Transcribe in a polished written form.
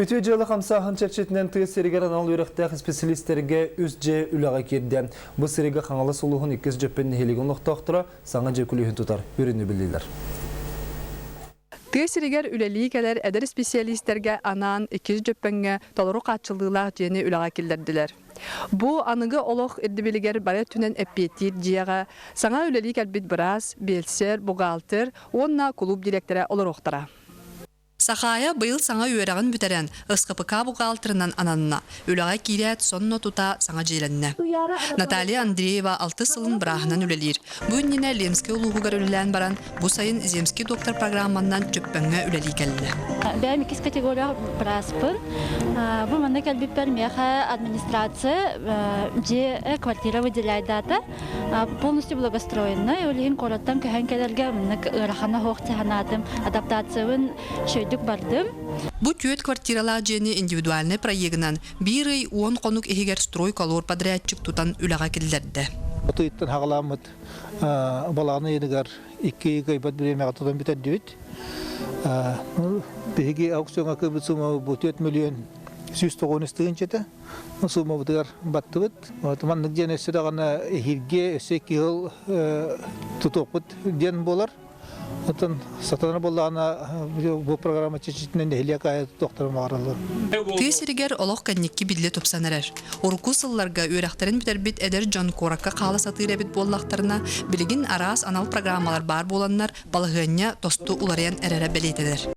Үтүө дьыала хамсааһын чэрчитинэн тыа сиригэр анал үөрэхтээх исписэлиистэргэ үс дьиэ үлэҕэ киирдэ. Бу сиригэ Хаҥалас улууһун иккис Дьөппөн нэһилиэгин олохтоохторо саҥа дьиэ күлүүһүн тутар үөрүүнү биллилэр. Тыа сиригэр үлэлии кэлэр эдэр исписэлиистэргэ анаан иккис Дьөппөҥҥө толору хааччыллыылаах дьиэни үлэҕэ киллэрдилэр. Бу аныгы олох ирдэбилигэр бары өттүнэн эппиэттиир дьиэҕэ саҥа үлэлии кэлбит быраас, биэлсэр, бухгалтер уонна кулууп дириэктэрэ олоруохтара. Сахаайа быйыл саҥа үөрэҕин бүтэрэн, СХПК бухгалтерынан ананна. Үлэҕэ киирээт, сонно тута саҥа дьиэлэннэ. Наталья Андреева алтыс сылын бырааһынан үлэлиир. Бу иннинэ Ленскэй улууһугар үлэлээн баран, бу сайын Земский доктор программаннан Дьөппөҥҥө үлэлии кэллэ. Бэйэм иккис категорияҕа бырааспын. Бу манна кэлбиппэр миэхэ администрация дьиэ квартира выделяйдаата. Полностью благоустроенная, ол иһин куораттан көһөн кэлэргэ маннык ыарахана суох санаатым, адаптациябын үчүгэйдик бардым. Бу түөрт квартиралаах дьиэни индивидуальнай проегынан биир ый уон хонук иһигэр стройколор подрядчик тутан үлэҕэ киллэрдэ. Отуйуттан хаҕаламмыт балаҕан ыйыныгар икки кыайбат бириэмэҕэ тутан бүтэрдибит. Биһиги аукциоҥҥа кыайбыт сумма бу 4 миллион 190 тыһыынчата. Суумабытыгар баттыбыт. Маннык диэн өссө даҕаны эһиилги өссө икки сыл тутуохпут диэн буолар. Оттон сатанар буоллаҕына бу программа чечитинэн нэһилиэк аайы тутуохтарын баҕараллар. Тыа сиригэр олох кэнникки биллэ тупсан эрэр. Урукку сылларга үөрэхтэрин бүтэрбит эдэр дьон куоракка хаала сатыыр эбит буоллахтарына, билигин араас анал программалар баар буоланнар, балаһыанньа тосту уларыйан эрэрэ бэлиэтэнэр.